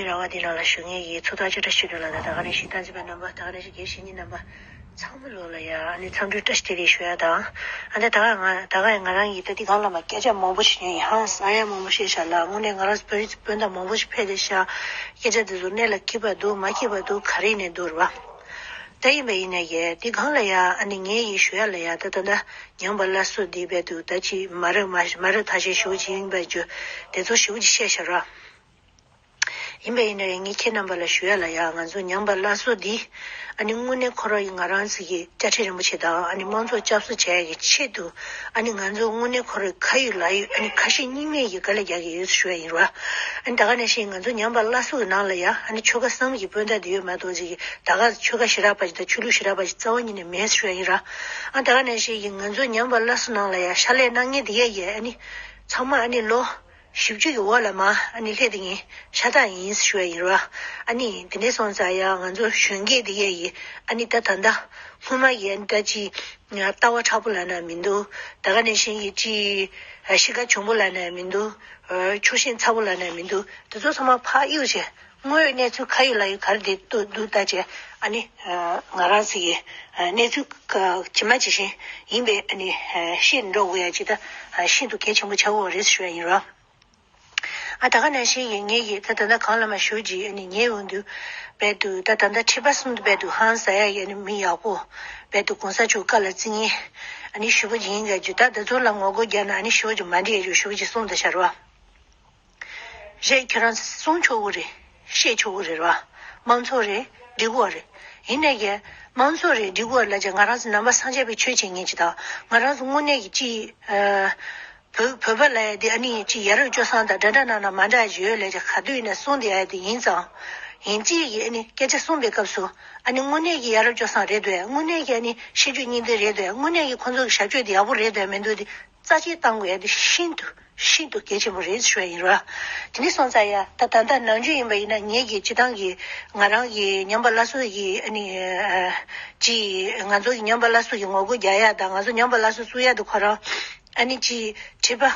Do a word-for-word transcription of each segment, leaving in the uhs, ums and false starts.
ར་བ་འདི་ནང་ལ་བཞུགས་མཁན་གྱི་ཚོགས་བདག་ཆེ་ཕྲ་ཞུ་འདོད་ལ་དང་། ད་ག་ནང་བཞིན་སྟངས་འཛིན་པ་རྣམ་པ། ད་ག་ནང་བཞིན་དགེ་བཤེས་གཉེན་རྣམ་པ་ཚང་མ་ལོ་ལ་ཡ་ཨ་ནི་འཚམས་འདྲི་བཀྲ་ཤིས་བདེ་ལེགས་ཞུ་ཡ་དང་། ཨ་ནི་ད་ག་ང་ད་ག་ང་རང་གིས་ད་འདི་སྒང་ལ་མ་སྐད་ཆ་མང་པོ་ཞིག་ཉན་ཡིན། ཧང་སང་ཡ་མང་པོ་བཤད་ཤག་ལ། དངོས་གནས་ང་རང་ཚོ་བོད་རིགས་ཚོ་སྤུན་ཟླ་མང་པོ་ཞིག་ཕེབས་བསྡད་ཤག། སྐད་ཆ་དེ་ཚོ་གནད་ལ་འཁེལ་བ་འདུག་མ་འཁེལ་བ་འདུག་ག་རེ་ཡིན་ནའི་འདུག་རེད་བ། ད་ཡིན་པ་ཡིན་ནའི་ཡ་འདི་སྒང་ལ་ཡ་ཨ་ནི་ངས་ཡིན་ཞུ་ཡ་ལ་ཡ། ད་ད་ད་ཉམས་པ་སླར་གསོ་འདི་རྦད་དེ་ད་ཅི་མ་རེད་མ་མ་རེད་ཐག་ཆོད་ཞེ་པོ་ཅིག་ཡིན་པ་བརྗོད་དེ་ཚོ་ཞེ་པོ་ཅིག་བཤད་ཤག་ར། ཡིན་པ་ཡིན་ནའི་ངས་ཁྱེད་རྣམ་པ་ལ་ཞུ་ཡ་ལ་ཡ། ང་ཚོ་ཉམས་པ་སླར་གསོ་འདི་ཨ་ནི་དངོས་གནས་ཁོ་རང་ཡིན་ང་རང་ཚོ་གི་དཔྱ་ཁྲལ་རིན་པོ་ཆེ་དང་ཨ་ནི་དམངས་གཙོ་སྐྱབས་གསོ་བྱ་ཡ་གི་ཆེད་དུ། ཨ་ནི་ང་ཚོ་དངོས་གནས་ཁོ་རང་ཁ་ཡོད་ལག་ཡོད་ཨ་ནི་ཁ་ཞེ་གཉིས་མེད་ཀྱི་དཀའ་ལས་རྒྱག་གི་ཡོད་ཞུ་ཡ་ཡིན་ར། ཨ་ནི་ད་ག་ནང་བཞིན་ང་ཚོ་ཉམས་པ་སླར་གསོ་གི་ནང་ལ་ཡ་ཨ་ནི་ཆོལ་ཁ་གསུམ་གྱི་སྤུན་ཟླ་འདི་ཡོད་མ་གཏོགས་ཅིག་གི་ད་ག་ཆོལ་ཁ་ཞེ་དྲག་པ་ཞིག་དང་ཆོས་ལུགས་ཞེ་དྲག་པ་ཞིག་རྩ་བ་ཉིད་ནས་མེད་ཞུ་ཡ་ཡིན་ར། ཨ་ད་ག་ནང་བཞིན་གྱི་ང་ཚོ་ཉམས་པ་སླར་གསོ་ནང་ལ་ཡ་ཕྱག་ལས་གནང་མཁན་འདི་ཡ་ཡ་ཨ་ནི་ཚང་མ་ཨ་ནི་ལོ་བཞི་བཅུ་གི་འོག་ལ་མ་ཨ་ནི་སླེབས་དེ་ངས་ཤ་སྟག་ཡིན་ཞུ་ཡ་ཡིན་ར། ཨ་ནི་དེ་འདྲ་སོང་ཙང་ཡ་ང་ཚོ་གཞོན་སྐྱེས་དེ་ཡ་ཡི་ཨ་ནི་ད་ད་ད་སྔོན་མ་ཡི་ཨ་ནི་ད་ཅི་ལྟ་བ་མཁྲེགས་པོ་ལབ་ན་མི་འདུག། ད་ག་ནང་བཞིན་གྱི་ཅི་གཤིས་ཀ་གྱོང་པོ་ལབ་ན་མི་འདུག། ཕྱོགས་ཞེན་ཚ་པོ་ལབ་ན་མི་འདུག། དེ་ཚོ་ཚང་མ་ཕར་གཡུག་བྱས། དངོས་ཡོད་གནས་ཚུལ་ཁ་ཡོད་ལག་ཡོད་ག་རེ་འདུག་འདུག་ལྟ་བྱས། ཨ་ནི་ང་རང་ཚོ་ཡི་གནས་ཚུལ་ཇི་མ་ཇི་བཞིན་ཡིན་པས་ཨ་ནི་ཤེས་འགྲོ་དགོས་ཡ་ཅིག་ད་ཤིན་ཏུ་གལ་ཆེན་པོ་ཆགས་ཡོད་རེད་ཞུ་ཡ་ཡིན་རོགས། ཨ་ད་ག་ནང་བཞིན་ཡིན་ངེད་ཀྱིས་ད་ད་ལྟ་གང་ལ་མ་ཞུ་ཅིག་ཨ་ནི་ཉེ་འོང་དུས་རྦད་དུ་ད་ད་ལྟ་ཁྲི་པ་གསུམ་དུ་རྦད་དུ་ཧང་སང་ཡ་ཡ་ནི་མི་ཡག་པོ་རྦད་དུ་གོང་ས་མཆོག་བཀའ་ལ་བརྩི་མཁན་ཨ་ནི་ཞུ་བ་ཡིན་ག་རྒྱུ་ད་ད་ཚོ་ལ་ངོ་རྒོལ་རྒྱག་ན་ཨ་ནི་ཞུ་བ་ཅིག་མ་འགྲིག་ཡ་རྒྱུ་ཞུ་བ་ཅིག་གསུངས་ད་ཤར་བ། རེད། ཁྱོད་རང་གསུང་ཆོག་གི་རེད། བཤད་ཆོག་གི་རེད་ར། དམངས་གཙོ་རེད། འགྲིག་གི་རེད། ཡིན་ནའི་གི་དམངས་གཙོ་རེད་འགྲིག་གི་རེད་ལབ་ཀྱི་ང་རང་ཚོ་ནང་པ་སངས་རྒྱས་པའི་ཆོས་བྱེད་མཁན་ཅིག་དང་ང་རང་ཚོ་དངོས་གནས་ཀྱི་ཅིག་ཨ། བོད་བོད་པ་ལབ་ཡ་དེ་ཨ་ནི་ཅིག་ཡ་རབས་སྤྱོད་བཟང་དང་འདྲ་འདྲ་ན་ན་མ་འདྲ་ཡོད་ལབ་ཀྱི་ག་དུས་ཡིན་ན་གསུང་བསྡད་ཡ་དེ་ཡིན་ཙང་། ཡིན་གཅིག་གིས་ཨ་ནི་སྐད་ཆ་གསུངས་པའི་སྐབས་སུ་ཨ་ནི་དངོས་གནས་ཀྱི་ཡ་རབས་སྤྱོད་བཟང་རེད་འདུག་ཡ། དངོས་གནས་ཀྱི་ཨ་ནི་ཤེས་རྒྱུད་གཉིས་ལྡན་རེད་འདུག་ཡ། དངོས་གནས་ཀྱི་ཁོང་ཚོ་གི་ཞབས་ཕྱོགས་དེ་ཡག་པོ་རེད་འདུག་ཡ་མི་འདུག་དེ། རྩ་ཆེན་བཏང་དགོས་ཡ་དེ་ཤིན་ཏུ་ཤིན་ཏུ་གལ་ཆེན་པོ་རེད་ཞུ་ཡ་ཡིན་ར། དེ་ནས་སོང་ཙང་ཡ་ད་ད་ལྟ་ནམ་རྒྱུན་ཡིན་པ་ཡིན་ན་ངེད་ཀྱི་སྤྱི་བཏང་གི་ང་རང་གི་ཉམས་པ་སླར་གསོ་ཡི་ཨ་ནི་ཅི་ང་ཚོ་གི་ཉམས་པ་སླར་གསོ་ཡི་ངོ་རྒོལ་རྒྱག་ཡ་དང་ང་ཚོ་ཉམས་པ་སླར་གསོ་བཙུགས་ཡ་དེ་ཁོ་རང་ཨ་ནི་ཅི་ཁྲི་པ་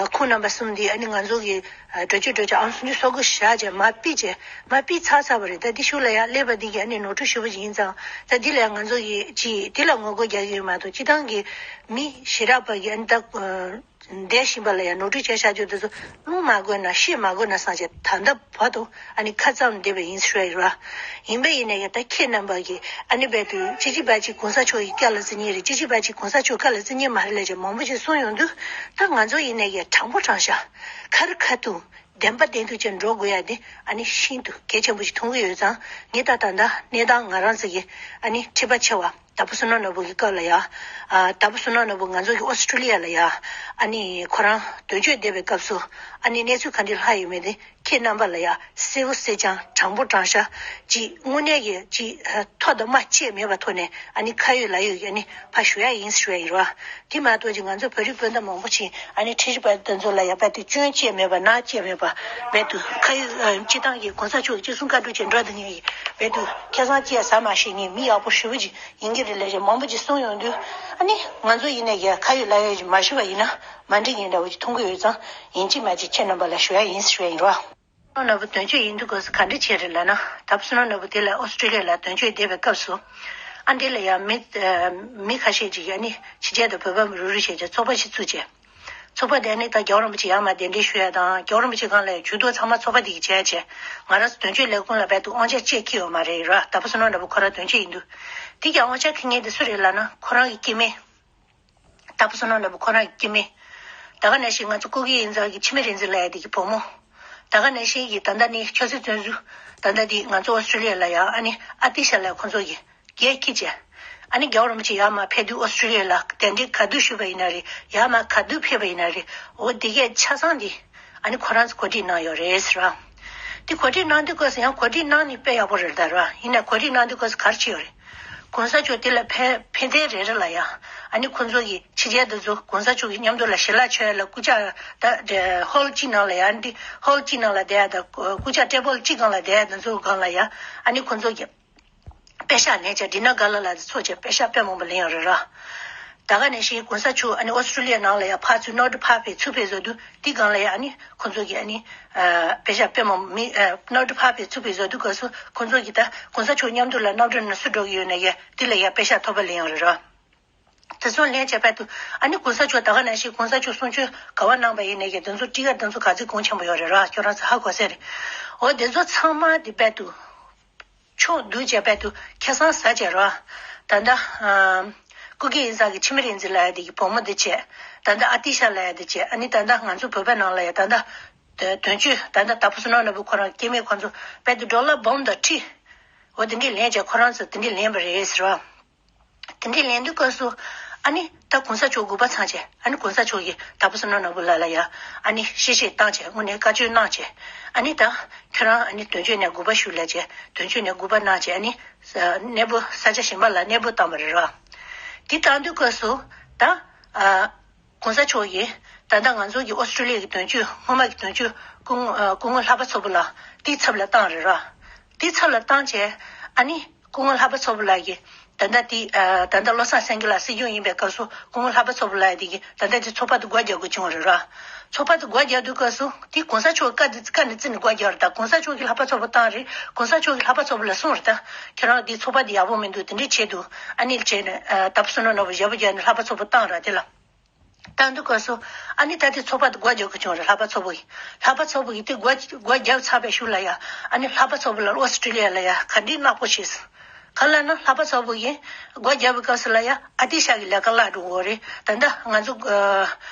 ཁོང་རྣམ་པ་གསུམ་དེ་ཨ་ནི་ང་ཚོ་གི་འགྲོ་སྤྱོད་འགྲོ་སྤྱོད་ཨང་སུམ་ཅུ་སོ་དགུ་བཞག་བྱས་མ་ཕུད་བྱས་མ་ཕུད་ཚར་ཚར་བ་རེད། ད་འདི་ཤུགས་ལ་ཡ་སླེབས་པ་འདི་གི་ཨ་ནི་ནོར་འཁྲུལ་ཞུ་བ་ཞིག་ཡིན་ཙང་ད་འདི་ལ་ང་ཚོ་གི་ཅི་འདི་ལ་ངོ་རྒོལ་རྒྱག་གི་ཡོད་མ་གཏོགས་སྤྱི་བཏང་གི་མི་ཞེ་དྲག་པ་གི་ཨ་ནི་ད། འདས་ཤིང་པ་ལ་ཡང་ནོར་འཁྲུལ་བྱས་བཞག་རྒྱུ་དེ་ཚོ་སློང་མ་དགོས་ན་ཤེས་མ་དགོས་ན་བསམ་བྱས་ད་ལྟ་བར་དུ་ཨ་ནི་ཁ་བཙམ་བསྡད་པ་ཡིན་ཞུ་ཡ་ཡིན་ར། ཡིན་པ་ཡིན་ན་ཡང་ད་ཁྱེད་རྣམ་པ་གིས་ཨ་ནི་རྦད་དུ་ཅི་ཅི་བ་ཅི་གོང་ས་མཆོག་གི་བཀའ་ལ་བརྩི་མཁན་རེད། ཅི་ཅི་བ་ཅི་གོང་ས་མཆོག་བཀའ་ལ་བརྩི་མཁན་མ་རེད་ལབ་བྱས་མང་པོ་ཞིག་གསུངས་ཡོང་དུས་ད་ང་ཚོ་ཡིན་ན་ཡང་དྲང་པོ་དྲང་བཞག་ཁ་རི་ཁ་ཐུག་བདེན་པ་བདེན་ཐུག་བྱས་འགྲོ་དགོས་ཡ་དེ་ཨ་ནི་ཤིན་ཏུ་གལ་ཆེན་པོ་ཞིག་མཐོང་གི་ཡོད་ཙང་ངས་ད་ད་ལྟ་གནས་སྟངས་ང་རང་ཚོ་གི་ཨ་ནི་ཁྲི་པ་ཆེ་བ། དྭགས་པོ་བསོད་ནམས་ནོར་བུ་གི་སྐབས་ལ་ཡ། ཨ་དྭགས་པོ་བསོད་ནམས་ནོར་བུ་ང་ཚོ་གི་ཨོ་སི་ཀྲི་ལི་ཡ་ལ་ཡ། ཨ་ནི་ཁོ་རང་དོན་གཅོད་བསྡད་པའི་སྐབས་སུ་ཨ་ནི་གནས་ཚུལ་ག་འདྲ་ལྷག་ཡོད་མེད་དེ་ཁྱེད་རྣམ་པ་ལ་ཡ་གསལ་པོ་གསལ་རྐྱང་དྲང་པོ་དྲང་བཞག་ཅིག་དངོས་གནས་ཀྱི་ཅིག་ཐོ་དང་མ་བཅད་མེད་པ་ཐོག་ནས་ཨ་ནི་ཁ་ཡོད་ལག་ཡོད་ཀྱི་ཨ་ནི་ཕར་ཞུ་ཡ་ཡིན་ཞུ་ཡ་ཡིན་རོ། དེ་མ་གཏོགས་ཀྱི་ང་ཚོ་བོད་རིགས་སྤུན་ཟླ་མང་པོ་ཞིག་ཨ་ནི་ཁྲི་ཞི་པ་དེ་ཚོ་ལ་ཡ་རྦད་དེ་སྐྱོན་བཅད་མེད་པ་ནག་བཅད་མེད་པ་རྦད་དེ་ཁ་ཡོད་ཨ་སྤྱི་བཏང་གི་གོང་ས་མཆོག་གི་ཅི་གསུང་བཀའ་སྒྲུབ་བྱས་འགྲོ་དེ་ངེས་ཀྱི་རྦད་དེ་ཁ་སང་ཅི་ཡ་ཟ་མ་ཤེས་ངེས་མི་ཡག་པོ་ཞེ་པོ་ཅིག་ཡིན་གྱི་རེད་ལབ་བྱས་མང་པོ་ཅིག་གསུངས་ཡོང་དུས་ཨ་ནི་ང་ཚོ་ཡིན་ནའི་ཡ་ཁ་ཡོད་ལག་ཡོད་ཅིག་མ་ཞུས་པ་ཡིན་ན་མ་འགྲིག་ངེས་འདྲ་བོ་ཅིག་མཐོང་གི་ཡོད་ཙང་ཡིན་གཅིག་མིན་གཅིག་ཁྱེད་རྣམ་པ་ལ་ཞུ་ཡ་ཡིན་ཞུ་ཡ་ཡིན་རོགས། བསོད་ནམས་ནོར་བུ་དོན་གཅོད་ཡིན་དུས་སྐབས་སུ་ག་འདྲ་བྱས་རེད་ལབ་ན། ད་བསོད་ནམས་ནོར་བུ་དེ་ལ་ཨོ་སི་ཀྲི་ལི་ཡ་ལ་དོན་གཅོད་བསྡད་པའི་སྐབས་སུ། ཨ་འདི་ལ་ཡང་མི་མི་ཁ་ཤས་ཅིག་ཡ་ནི་ཕྱི་རྒྱལ་དུ་བོད་པ་རུ་རུ་བྱས་ཀྱི་ཚོགས་པ་ཞིག་བཙུགས་བྱས། ཚོགས་པ་དེ་ནི་ད་རྒྱལ་བ་རིན་པོ་ཆེ་ཡར་མར་གདན་འདྲེན་ཞུ་ཡ་དང་རྒྱལ་བ་རིན་པོ་ཆེ་སྒང་ལ་ཇུས་གཏོགས་ཚང་མ་ཚོགས་པ་དེ་གིས་བྱས་བྱས། ང་རང་ཚོ་དོན་གཅོད་ལས་ཁུངས་ལ་རྦད་དེ་དབང་ཆ་ཅིག་ཁྱེར་ཡོད་མ་རེད་ར། ད་བསོད་ནམས་ནོར་བུ་ཁོ་རང་དོན་གཅོད་ཡིན་དུས། དེ་ཀྱང་དབང་ཆ་ཁྱེར་མཁན་དེ་སུ་རེད་ལབ་ན་ཁོ་རང་གི་སྐྱེ་དམན། ད་བསོད་ནམས་ནོར་བུ་ཁོ་རང་གི་སྐྱེ་དམན། ད་ག་ནང་བཞིན་ང་ཚོ་སྐུ་སྒེར་ཡིན་ཙང་གི་འཆི་མེད་རིག་འཛིན་ལགས་ཡ་དེ་གི་བུ་མོ། ད་ག་ནང་བཞིན་གྱི་ད་ལྟ་ནི་ཆོས་སྲིད་བཙོན་ཟུར། ད་ལྟ་དེ་ང་ཚོ་ཨོ་སི་ཀྲི་ལི་ཡ་ལ་ཡ་ཨ་ནི་ཨ་ཏི་ཤ་ལགས་ཁོང་ཚོ་གི་རྒྱལ་ཁྱི་བྱས། ཨ་ནི་རྒྱལ་བ་རིན་པོ་ཆེ་ཡར་མར་ཕེབས་དུས་ཨོ་སི་ཀྲི་ལི་ཡ་ལ་གདན་འདྲེན་ག་དུས་ཞུས་པ་ཡིན་ན་རེད། ཡར་མར་ག་དུས་ཕེབས་པ་ཡིན་ན་རེད། འོ་དེ་གས་ཆ་ཚང་དེ་ཨ་ནི་ཁོ་རང་ཚོ་གོ་སྒྲིག་གནང་ཡོད་རེད་ཟེར་བ། དེ་གོ་སྒྲིག་གནང་དུས་སྐབས་སུ་ཡང་གོ་སྒྲིག་གནང་ནི་དཔེ་ཡག་པོ་རེད་ད་ར། ཡིན་ནའི་གོ་སྒྲིག་གནང་དུས་སྐབས་སུ་ག་རེ་བྱས་ཡོད་རེད། གོང་ས་མཆོག་དེ་ལ་ཕེ་ཕེབས་ཐེངས་རེ་རེ་ལ་ཡ། ཨ་ནི་ཁོང་ཚོ་གི་ཕྱི་རྒྱལ་དེ་ཚོ་གོང་ས་མཆོག་གི་མཉམ་དུ་ལ་ཞལ་ལག་མཆོད་ཡ་ལ་སྐུ་ཕྱག་ད་ཧོལ་གཅིག་ནང་ལ་ཡ་འདི་ཧོལ་གཅིག་ནང་ལ་བསྡད་ཡ་ད་སྐུ་ཕྱག་ཊེ་བལ་གཅིག་སྒང་ལ་བསྡད་ཡ་དེ་ཚོ་སྒང་ལ་ཡ། ཨ་ནི་ཁོང་ཚོ་གི་པེ་ཤག་ལེན་བྱས་ཌི་ནར་ག་ལ་ལ་དེ་ཚོ་བྱས་པེ་ཤག་དཔེ་མང་པོ་ལེན་ཡོད་རེད་ར། ད་ག་ནང་བཞིན་གོང་ས་མཆོག་ཨ་ནི་ཨོ་སི་ཀྲི་ལི་ཡ་ནང་ལ་ཡང་ཕར་ཚུར་གནམ་གྲུ་ཕར་ཕེབས་ཚུར་ཕེབས་བཟོ་དུས་དེའི་སྒང་ལ་ཡང་ཨ་ནི་ཁོང་ཚོ་གིས་ཨ་ནི་ཨ་པེ་ཤག་དཔེ་མང་མི་ཨ་གནམ་གྲུ་ཕར་ཕེབས་ཚུར་ཕེབས་བཟོ་དུས་སྐབས་སུ་ཁོང་ཚོ་གིས་ད་གོང་ས་མཆོག་མཉམ་དུ་ལ་གནམ་གྲུ་ནང་སུ་འགྲོ་གི་ཡོད་ན་ཡང་དེ་ལ་ཡང་པེ་ཤག་ཐོབ་པ་ལེན་ཡོང་རེད་ར། དེ་ཚོ་ལེན་བྱས་པ་དུ་ཨ་ནི་གོང་ས་མཆོག་ད་ག་ནང་བཞིན་གོང་ས་མཆོག་གསུང་ཆོས་ག་བ་གནང་པ་ཡིན་ནའི་དེ་ཚོ་ཊི་ཀེ་ཊི་དེ་ཚོ་ག་ཚོད་གོང་ཆེན་པོ་ཡོད་རེད་ར། ཁྱོད་རང་ཚོ་ཧ་གོ་ས་རེད། འོ་དེ་ཚོ་ཚང་མ་དེ་པ་དུ་ཕྱོགས་བསྡུས་བྱས་པ་དུ་ཁ་སང་ཟ་བྱས་ར། ད་ལྟ་ཨ་སྐུ་སྒེར་ཡིན་ས་གི་འཆི་མེད་རིག་འཛིན་ལབ་ཡ་དེ་གི་བུ་མོ་དེ་བྱས། ད་ལྟ་ཨ་ཏི་ཤ་ལབ་ཡ་དེ་བྱས། ཨ་ནི་ད་ལྟ་ང་ཚོ་བོད་པའི་ནང་ལ་ཡ་ད་ལྟ་དོན་གཅོད་ད་ལྟ་ད་བུ་བསོད་ནམས་ནོར་བུ་ཁོ་རང་སྐྱེ་དམན་ཁོ་ཚོ་པ་དུ་ཌོ་ལར་སྦོམ་དང་ཁྲི། འོ་དེ་འདྲས་ལེན་བྱས་ཁོ་རང་ཚོ་དེ་འདྲས་ལེན་པ་རེད་ཟེར་བ། དེ་འདྲས་ལེན་དུས་སྐབས་སུ་ཨ་ནི་ད་གོང་ས་མཆོག་དགོངས་པ་ཚང་བྱས། ཨ་ནི་གོང་ས་མཆོག་གིས་ད་བུ་བསོད་ནམས་ནོར་བུ་ལགས་ལ་ཡ་ཨ་ནི་གཤེ་གཤེ་བཏང་བྱས། དངོས་གནས་བཀའ་ཆོས་གནང་བྱས། ཨ་ནི་ད་ཁྱོད་རང་ཨ་ནི་དོན་གཅོད་ནས་དགོངས་པ་ཞུ་ལབ་བྱས། དོན་གཅོད་ནས་དགོངས་པ་གནང་བྱས། ཨ་ནི་ས་གནས་སྤོ་ས་ཆ་གཞན་པ་ལ་གནས་སྤོ་བཏང་བ་རེད་ར། དེ་བཏང་དུས་སྐབས་སུ་ད་ཨ། གོང་ས་མཆོག་གིས་ད་ལྟ་ང་ཚོ་གི་ཨོ་སི་ཀྲི་ལི་ཡ་གི་དོན་གཅོད་སྔོན་མ་གི་དོན་གཅོད་སྐུ་ངོ་ཨ་སྐུ་ངོ་ལྷག་པ་མཚོ་བུ་ལགས་དེའི་ཚབ་ལ་བཏང་རེད་ར། དེའི་ཚབ་ལ་བཏང་བྱས། ཨ་ནི་སྐུ་ངོ་ལྷག་པ་མཚོ་བུ་ལགས་ཀྱིས་ད་ལྟ་དེ་ཨ་ད་ལྟ་བློ་བཟང་སེང་གེ་ལགས་སྲིད་སྐྱོང་ཡིན་པའི་སྐབས་སུ་སྐུ་ངོ་ལྷག་པ་མཚོ་བུ་ལགས་དེ་གིས་ད་ལྟ་དེ་ཚོགས་པ་དེ་སྒོ་རྒྱག་དགོས་བྱུང་བ་རེད་ར། ཚོགས་པ་དེ་སྒོ་རྒྱག་དུས་སྐབས་སུ་དེ་གོང་ས་མཆོག་བཀའ་དེ་བཀའ་ནས་བརྩིས་ནས་སྒོ་རྒྱག་རེད། ད་གོང་ས་མཆོག་གིས་ལྷག་པ་མཚོ་བུ་བཏང་རེད། གོང་ས་མཆོག་གིས་ལྷག་པ་མཚོ་བུ་ལ་གསུངས་རེད། ད་ཁྱེད་རང་དེ་ཚོགས་པ་དེ་ཡག་པོ་མི་འདུག་དེ་འདྲས་བྱས་འདུག་ཨ་ནི་བྱས་ནས་ཨ་ད་བུ་བསོད་ནམས་ནོར་བུ་ཞབས་པུ་བརྒྱབ་ནས་ལྷག་པ་མཚོ་བུ་བཏང་ར་དེ་ལ། བཏང་དུས་སྐབས་སུ་ཨ་ནི་ད་དེ་ཚོགས་པ་དེ་སྒོ་རྒྱག་དགོས་བྱུང་རེད། ལྷག་པ་མཚོ་བུ་ཡིས། ལྷག་པ་མཚོ་བུ་ཡིས་དེ་སྒོ་སྒོ་རྒྱབ་ཚར་བའི་ཤུལ་ལ་ཡ་ཨ་ནི་ལྷག་པ་མཚོ་བུ་ལ་ཨོ་སི་ཀྲི་ལི་ཡ་ལ་ཡ་ག་འདྲའི་ནག་པོ་བྱས། ག་ལ་ན་ལྷག་པ་མཚོ་བུ་ཡིས་སྒོ་རྒྱབ་པའི་སྐབས་སུ་ལ་ཡ་ཨ་ཏི་ཤ་གི་ལས་ཀ་བརླག་འགྲོ་གི་རེད། ད་ལྟ་ང་ཚོ་ཨ་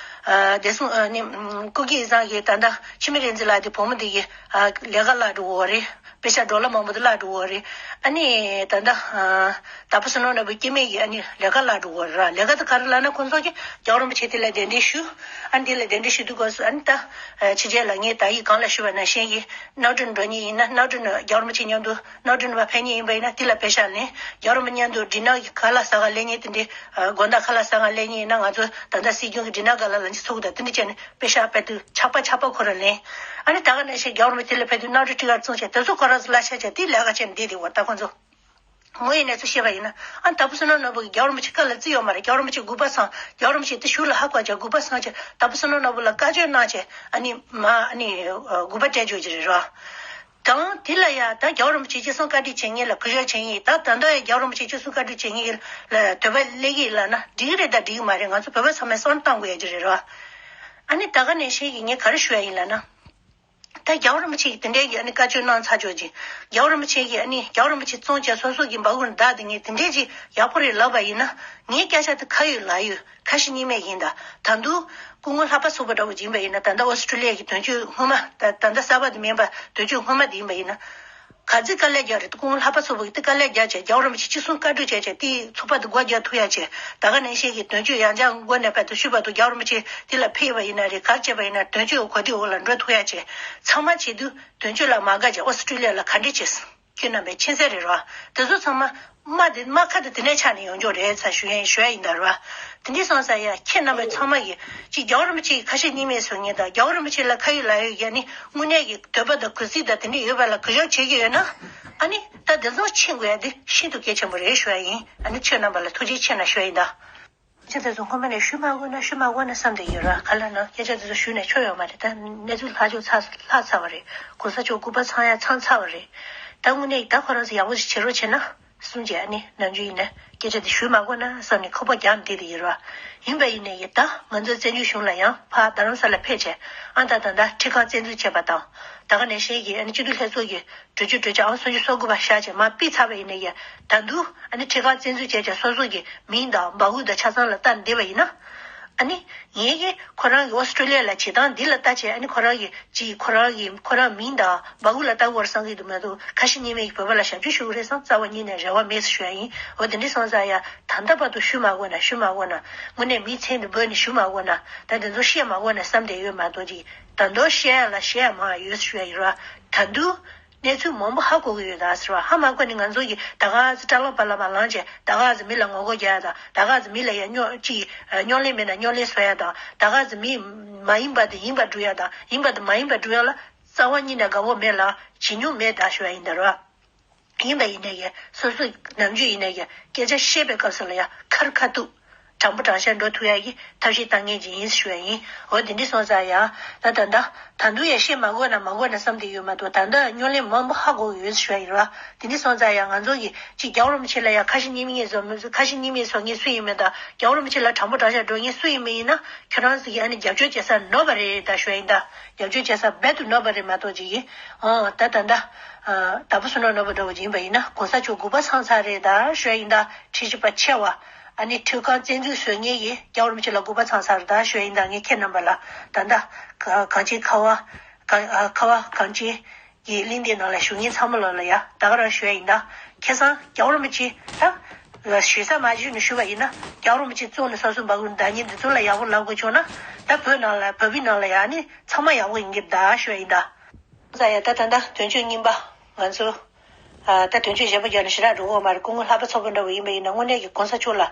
ཨ་བདེ་སྲུང་ཨ་ནི་སྐུ་སྒེར་ཡིན་ཙང་གི་ད་ལྟ་འཆི་མེད་རིག་འཛིན་ལགས་དེ་བུ་མོ་དེ་གི་ཨ་ལས་ཀ་བརླག་འགྲོ་གི་རེད། པེ་ཤག་ཌོ་ལར་མང་པོ་དེ་བརླག་འགྲོ་གི་རེད། ཨ་ནི་ད་ལྟ་ཨ་ད་བུ་བསོད་ནམས་ནོར་བུ་སྐྱེ་དམན་གྱི་ཨ་ནི་ལས་ཀ་བརླག་འགྲོ་གི་རེད་ར། ལས་ཀ་དེ་ག་རེ་ལབ་ན་ཁོང་ཚོ་གིས་རྒྱལ་བ་རིན་པོ་ཆེ་དེ་ལ་གདན་འདྲེན་ཞུ། ཨ་ནི་དེ་ལ་གདན་འདྲེན་ཞུ་དུས་སྐབས་སུ་ཨ་ནི་ད་ཕྱི་རྒྱལ་ལ་ངས་ད་ཡིག་སྒང་ལ་ཞུས་པ་ནང་བཞིན་གྱི་གནམ་གྲུ་ནང་འགྲོ་མཁན་ཡིན་ན་གནམ་གྲུ་ནང་རྒྱལ་བ་རིན་པོ་ཆེ་མཉམ་དུ་གནམ་གྲུ་ནང་ཕར་ཕེབས་མཁན་ཡིན་པ་ཡིན་ན་དེ་ལ་པེ་ཤག་ལེན། རྒྱལ་བ་རིན་པོ་ཆེ་མཉམ་དུ་ཌི་ནར་གྱི་ཁ་ལག་ཟ་ག་སླེབས་མཁན་དེ་འདྲའི་ཨ་དགོང་དག་ཁ་ལག་ཟ་ག་སླེབས་མཁན་ཡིན་ན་ང་ཚོ་ད་ལྟ་སྲིད་སྐྱོང་གི་ཌི་ནར་སྒང་ལ་ལག་འཁྱེར་འཚོལ་དགོས། ད་དེ་འདྲ་བྱས་ནས་པེ་ཤག་དཔེ་དུ་ཆག་པ་ཆག་པ་ཁོ་རང་ལེན། ཨ་ནི་ད་ག་ནང་བཞིན་རྒྱལ་བ་རིན་པོ་ཆེ་ལ་ཕེབས་དུས་གནམ་གྲུ་ཊི་ཀེ་ཊི་བཙོང་བྱས་དེ་ཚོ་ཁོ་རང་ཚོ་གླ་ཆ་བྱས་དེ་ལས་ཀ་བྱས་ནས་བསྡད་དེ་འོ་ད་ཁོ་ཚོ་ངོ་ཡིན་ནས་ཚོ་བཤད་པ་ཡིན་ན་ཨ་ད་བུ་བསོད་ནམས་ནོར་བུ་གིས་རྒྱལ་བ་རིན་པོ་ཆེ་བཀའ་ལ་བརྩི་ཡོད་མ་རེད། རྒྱལ་བ་རིན་པོ་ཆེ་དགོངས་པ་ཚང་། རྒྱལ་བ་རིན་པོ་ཆེ་དེ་ཞུ་ལ་ཧ་གོ་བྱས་དགོངས་པ་ཚང་བྱས་ད་བུ་བསོད་ནམས་ནོར་བུ་ལ་བཀའ་ཆོས་གནང་བྱས་ཨ་ནི་མ་ཨ་ནི་དགོངས་པ་སྤྲད་ཆོག་གི་རེད་རོ། དང་དེ་ལ་ཡ་ད་རྒྱལ་བ་རིན་པོ་ཆེ་ཅི་གསུང་བཀའ་འདྲི་བྱེད་མཁན་ལ་གུས་ཞབས་བྱེད་མཁན་ཡིན། ད་ད་ལྟ་ཡ་རྒྱལ་བ་རིན་པོ་ཆེ་ཅི་གསུང་བཀའ་འདྲི་བྱེད་མཁན་ལ་དད་པ་སླེབས་ཀྱི་ཡིན་ལབ་ན་འགྲིག་གི་རེད་ད་འགྲིག་གི་མ་རེད། ང་ཚོ་བོད་པ་ཚང་མས་བསམ་བློ་གཏང་དགོས་ཡ་ཅིག་རེད་རོ། ཨ་ནི་ད་ག་ནང་བཞིན་གྱི་ངས་ག་རེ་ཞུ་ཡ་ཡིན་ལབ་ན། ད་རྒྱལ་བ་རིན་པོ་ཆེ་གིས་དེ་འདྲའི་གི་ཨ་ནི་བཀའ་ཆོས་གནང་ཚར་ཆོག་ཅིང་རྒྱལ་བ་རིན་པོ་ཆེ་གིས་ཨ་ནི་རྒྱལ་བ་རིན་པོ་ཆེ་བཙོང་བྱས་སོ་སོ་གི་འབག་གུར་བདག་དེ་ངས་དེ་འདྲའི་ཅིག་ཡག་པོ་རེད་ལབ་པ་ཡིན་ན་ངའི་སྐད་ཆ་དེ་ཁ་ཡོད་ལག་ཡོད། ཁ་ཞེ་གཉིས་མེད་ཡིན་ད། ད་དུང་སྐུ་ངོ་ལྷག་པ་ཚོགས་པ་འདྲ་བོ་ཡིན་པ་ཡིན་ན་ད་ལྟ་ཨོ་སི་ཀྲི་ལི་ཡ་གི་དོན་གཅོད་སྔོན་མ་ད་ད་ལྟ་གསར་པ་དེ་མིན་པ་དོན་གཅོད་སྔོན་མ་དེ་ཡིན་པ་ཡིན་ན། ག་ཚོད་དཀའ་ལས་རྒྱག་རེད། སྐུ་ངོ་ལྷག་པ་ཚོགས་པ་གི་དེ་དཀའ་ལས་རྒྱག་བྱས་རྒྱལ་བ་རིན་པོ་ཆེ་ཅི་གསུང་བཀའ་སྒྲུབ་བྱས་བྱས་དེ་ཚོགས་པ་དེ་སྒོ་རྒྱག་ཐུབ་ཡ་བྱས། ད་ག་ནང་བཞིན་གྱི་དོན་གཅོད་ཡང་བསྐྱར་མགོ་ནས་བལ་དུ་ཞུས་པ་དུ་རྒྱལ་བ་རིན་པོ་ཆེ་དེ་ལ་ཕེབས་པ་ཡིན་ན་རེད། ག་རེ་བྱས་པ་ཡིན་ན་དོན་གཅོད་གོ་དེ་འོག་ལ་འགྲོ་ཐུབ་ཡ་བྱས། ཚང་མ་བྱེད་དུས་དོན་གཅོད་ལ་མ་དགའ་བྱས་ཨོ་སི་ཀྲི་ལི་ཡ་ལ་ག་འདྲས་བྱས། ཁྱེད་རྣམ་པས་མཁྱེན་གསལ་རེད་རོ། དེ་ཚོ་ཚང་མ་རྨ་དེ་རྨ་ཁ་དེ་དེ་ནས་ཆགས་ནས་ཡོང་ཆོག་རེད་ས་ཞུ་ཡ་ཞུ་ཡ་ཡིན་ད་རོ། དེ་འདྲའི་སོང་ས་ཡ་ཁྱེད་རྣམ་པས་ཚང་མ་གིས་ཅིག་རྒྱལ་བ་རིན་པོ་ཆེ་གི་ཁ་ཞེ་གཉིས་མེད་བཟོ་མཁན་དང་རྒྱལ་བ་རིན་པོ་ཆེ་ལ་ཁ་ཡོད་ལག་ཡོད་ཡ་ནི་དངོས་གནས་ཀྱི་འདོད་པ་དང་གུས་བརྩི་དང་དེ་འདྲ་ཡོད་པ་ལ་གུས་ཞབས་བྱེད་ཀྱི་ཡོད་ན། ཨ་ནི་ད་དེ་ཚོ་ཕྱིན་དགོས་ཡ་དེ་ཤིན་ཏུ་གལ་ཆེན་པོ་རེད་ཞུ་ཡ་ཡིན། ཨ་ནི་ཁྱེད་རྣམ་པ་ལ་ཐུགས་རྗེ་ཆེ་གནང་ཞུ་ཡ་ཡིན་ད། སྐད་ཆ་དེ་ཚོ་སྔོན་མ་ནས་ཞུ་མ་དགོས་ན་ཞུ་མ་དགོས་ན་བསམ་བསྡད་ཡོད་ར། ག་ལ་ན་སྐད་ཆ་དེ་ཚོ་ཞུས་ནས་ཆོ་ཡོད་མ་རེད། ད་གནས་ཚུལ་ལྷག་ཆོག་ཚར་ལྷག་ཚར་བ་རེད། གོང་ས་མཆོག་སྐུ་པར་ཚང་ཡ་ཚང་ཚར་བ་རེད། ད་དངོས་གནས་ད་ཁོ་རང་ཚོ་ཡག་པོ་ཞིག་བྱེད་རོགས་བྱེད་ན་གསུངས་རྗེས་ཨ་ནི་ནམ་རྒྱུན་ཡིན་ན་སྐད་ཆ་དེ་ཞུས་མ་དགོས་ན་བསམ་ནས་ཁོག་པ་རྒྱག་ནས་བསྡད་དེ་ཡོད་ར། ཡིན་པ་ཡིན་ནས་ཡིན་ད་ང་ཚོ་བཙན་བྱོལ་གཞུང་ལ་ཡང་ཕར་རྡ་རམ་ས་ལ་ཕེབས་བྱས་ཨ་ད་ད་ད་ཁྲི་ཁང་བཙན་འཛུལ་བྱས་པ་དང་ད་ག་ནས་གཞན་གྱི་ཨ་ནི་སྤྱི་འཐུས་ལྷན་ཚོགས་ཀྱི་གྲོས་ཆོད་གྲོས་འཆར་ཨང་སུམ་ཅུ་སོ་དགུ་པ་བཞག་བྱས་མར་ཕུད་ཚར་བ་ཡིན་ན་ཡང་ད་དུང་ཨ་ནི་ཁྲི་ཁང་བཙན་འཛུལ་བྱས་བྱས་སོ་སོ་གི་མིང་དང་འབག་གུ་དང་ཆ་ཚང་ལ་བལྟ་བསྡད་པ་ཡིན་ན། ཨ་ནི་ངེད་ཀྱིས་ཁོ་རང་གི་ཨོ་སི་ཀྲོ་ལི་ཡ་ལ་བྱེད་སྟངས་འདི་ལ་བལྟ་བྱས་ཨ་ནི་ཁོ་རང་གི་ཅིག་ཁོ་རང་གི་ཁོ་རང་མིང་དང་འབག་གུ་ལ་བལྟ་དགོས་བསམ་གྱི་འདུག་མ་གཏོགས་ཁ་ཞེ་གཉིས་མེད་ཀྱི་བོད་པ་ལ་ཞབས་ཕྱི་ཞུ་གི་རེད་བསམ་རྩ་བ་ཉིད་ནས་རེ་བ་མེད་ཟེར་ཞུ་ཡ་ཡིན། འོ་དེ་འདྲ་སོང་ཙང་ཡ་ད་ལྟ་བར་དུ་ཞུ་མ་དགོས་ན་ཞུ་མ་དགོས་ན་དངོས་གནས་མིའི་མཚན་དུ་འབོད་ནས་ཞུ་མ་དགོས་ན་ད་དེ་ཚོ་བཤད་མ་དགོས་ན་བསམ་བསྡད་ཡོད་མ་གཏོགས་ཅིག་ད་དུང་བཤད་ཡ་ལ་བཤད་ཡ་མང་ཡོད་ཞུ་ཡ་ཡིན་ར། ད་དུང་གནས་ཚུལ་མང་པོ་ཧ་གོ་གི་ཡོད་ད་ཟེར་བ་ཧ་མ་གོ་ནི་ང་ཚོ་གིས་ད་ག་ཚོད་སྐྲ་ལམ་པ་ལ་མ་ལངས་བྱས་ད་ག་ཚོད་མི་ལ་ངོ་རྒོལ་རྒྱག་ཡ་དང་ད་ག་ཚོད་མི་ལ་ཡ་རྙོག་ཅིག་རྙོག་གླེང་མེད་ན་རྙོག་གླེང་བཟོ་ཡ་དང་ད་ག་ཚོད་མི་མ་ཡིན་པ་དེ་ཡིན་པ་སྒྲུབ་ཡ་དང་ཡིན་པ་དེ་མ་ཡིན་པ་སྒྲུབ་ཡ་ལ་རྩ་བ་ཉིད་ནས་དགའ་བོ་མེད་ལ་བྱེད་མྱོང་མེད་ད་ཞུ་ཡ་ཡིན་ད་ར། ཡིན་པ་ཡིན་ནའི་ཡ་སོ་སོ་ནམ་རྒྱུན་ཡིན་ནའི་ཡ་སྐད་ཆ་བཤད་པའི་སྐབས་སུ་ལ་ཡ་ཁར་ཁ་ཐུག་དྲང་པོ་དྲང་བཞག་འགྲོ་ཐུབ་ཡ་གི་ཐབས་ཤེས་བཏང་མཁན་ཅིག་ཡིན་ཞུ་ཡ་ཡིན། འོ་དེ་འདྲ་སོང་ཙང་ཡང་ད་ད་ད་ད་དུང་ཡང་བཤད་མ་དགོས་ན་མ་དགོས་ན་བསམ་བསྡད་ཡོད་མ་གཏོགས། ད་ད་རྙོག་གླེང་མང་པོ་ཧ་གོ་ཡོད་ཞུ་ཡ་ཡིན་ར། དེ་འདྲ་སོང་ཙང་ཡང་ང་ཚོ་གི་ཅིག་རྒྱལ་བ་རིན་པོ་ཆེ་ལ་ཡང་ཁ་ཞེ་གཉིས་མེད་བཟོ་མི་ཁ་ཞེ་གཉིས་མེད་བཟོ་མཁན་སུ་ཡིན་མིན་དང་། རྒྱལ་བ་རིན་པོ་ཆེ་ལ་དྲང་པོ་དྲང་བཞག་འགྲོ་མཁན་སུ་ཡིན་མིན་ཡིན་ན། ཁྱོད་རང་ཚོ་གིས་ཨ་ནི་རྒྱབ་སྐྱོར་བྱེད་ས་ནོར་བ་རེད་ད་ཞུ་ཡ་ཡིན་ད། རྒྱབ་སྐྱོར་བྱེད་ས་རྦད་དུ་ནོར་བ་རེད་མ་གཏོགས་ཅིག་ཡིན། ཨོ་ད་ད་ད་ད་བུ་སུ་ནོར་ནོར་བ་འདྲ་བོ་ཡིན་པ་ཡིན་ན་གོང་ས་མཆོག་དགུ་པ་ཚང་ཚར་རེད་ད་ཞུ་ཡ་ཡིན་ད། ཁྲི་བཞི་པ་ཆེ་བ། ཨ་ནི་ཁྲི་ཁང་བཙན་འཛུལ་བཟོ་མཁན་གྱི་རྒྱལ་བ་རིན་པོ་ཆེ་ལ་དགུ་པ་ཚང་ཚར་ད་ཞུ་ཡ་ཡིན་ད། ངས་ཁྱེད་རྣམ་པ་ལ་ད་ད་ག་གངས་ཅན་ཁ་བ་གངས་ཨ་ཁ་བ་གངས་ཅན་གྱི་གླིང་འདིའི་ནང་ལ་བཞུགས་མཁན་ཚང་མ་ལོ་ལ་ཡ་ད་ག་རང་ཞུ་ཡ་ཡིན་ད། ཁ་སང་རྒྱལ་བ་རིན་པོ་ཆེ་ད་ཞུ་ས་མ་ཞུས་ནས་ཞུ་བ་ཡིན་ན། རྒྱལ་བ་རིན་པོ་ཆེ་བཙོན་ནས་སོ་སོ་འབའ་ཁུག་བདག་ཉིད་འདི་ཚོ་ལ་ཡག་པོ་ལབ་དགོས་བྱུང་ན། ད་བོད་ནང་ལ་བོད་པའི་ནང་ལ་ཡ་ནི་ཚང་མ་ཡག་པོ་ཡིན་གྱི་ད་ཞུ་ཡ་ཡིན་ད། ཙང་ཡ་ད་ད་ད་དོན་གཅོད་རྙིང་པ་ང་ཚོ། ཨ་ད་དོན་གཅོད་གཞན་པ་རྒྱག་ནས་ཞེ་དྲག་འགྲོ་གི་ཡོད་མ་རེད། སྐུ་ངོ་ལྷག་པ་ཚོགས་པ་འདྲ་བོ་ཡིན་པ་ཡིན་ན་དངོས་གནས་ཀྱི་གོང་ས་མཆོག་ལ་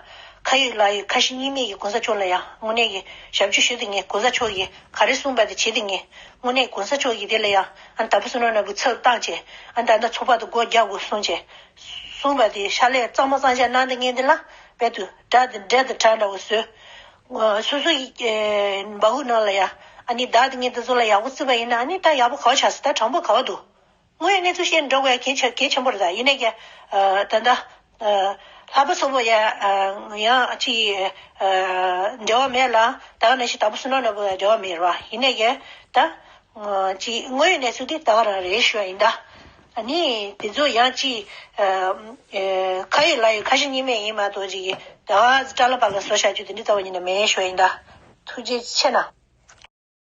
ཁ་ཡོད་ལག་ཡོད་ཁ་ཞེ་གཉིས་མེད་ཀྱི་གོང་ས་མཆོག་ལ་ཡང་དངོས་གནས་ཀྱི་ཞབས་ཕྱི་ཞུ་དེ་ངས་གོང་ས་མཆོག་གིས་ག་རེ་གསུངས་པ་དེ་བྱེད་དེ་ངས་དངོས་གནས་གོང་ས་མཆོག་གིས་དེ་ལ་ཡང་ཨ་ད་བུ་སུ་ནོར་ནོར་བུ་ཚབ་བཏང་བྱས་ཨ་ད་ད་ཚོགས་པ་དེ་སྒོ་རྒྱག་དགོས་གསུངས་བྱས་གསུངས་པ་དེ་ཕྱག་ལས་གཙང་མ་གཙང་རྐྱང་གནང་དེ་ངས་དེ་ལ་རྦད་དུ་དགྲ་དེ་འདྲ་དེ་དགྲ་འདྲ་བོ་བཟོས། སོ་སོ་ཡི་འབའ་ཁུག་ནང་ལ་ཡ་ཨ་ནི་བདག་དེ་ངས་དེ་ཚོ་ལ་ཡག་པོ་བརྩིས་པ་ཡིན་ན་ཨ་ནི་ད་ཡག་པོ་ག་བ་ཆགས་སོང་། ད་དྲང་པོ་ག་བ་འདུག་དངོས་ཡོད་གནས་ཚུལ་བཤད་འགྲོ་དགོས་ཡ་གལ་ཆེ་གལ་ཆེན་པོ་རེད། ད་ཡིན་ནའི་ཀྱང་ད་ལྟ་ལྷག་པ་ཚོགས་པ་ཡ་ཡང་ཅི་འབྲེལ་བ་མེད་ལ། ད་ག་ནང་བཞིན་ད་བུ་སུ་ནོར་ནོར་བུ་ཡ་འབྲེལ་བ་མེད་རེད་བ། ཡིན་ནའི་ཀྱང་ད་ཅི་དངོས་ཡོད་གནས་ཚུལ་དེ་ད་ག་རང་རེད་ཞུ་བ་ཡིན་ད། ཨ་ནི་དེ་ཚོ་ཡང་ཅི་ཁ་ཡོད་ལག་ཡོད་ཁ་ཞེ་གཉིས་མེད་ཡིན་མ་གཏོགས་ཅིག་ད་ག་ཙི་ཏྲ་ལ་པ་ལ་བཟོ་བྱ་རྒྱུ་དེ་འདྲ་རྩ་བ་ཉིད་ནས་མེད་ཞུ་བ་ཡིན་ད། ཐུགས་རྗེ་ཆེ་གནང་།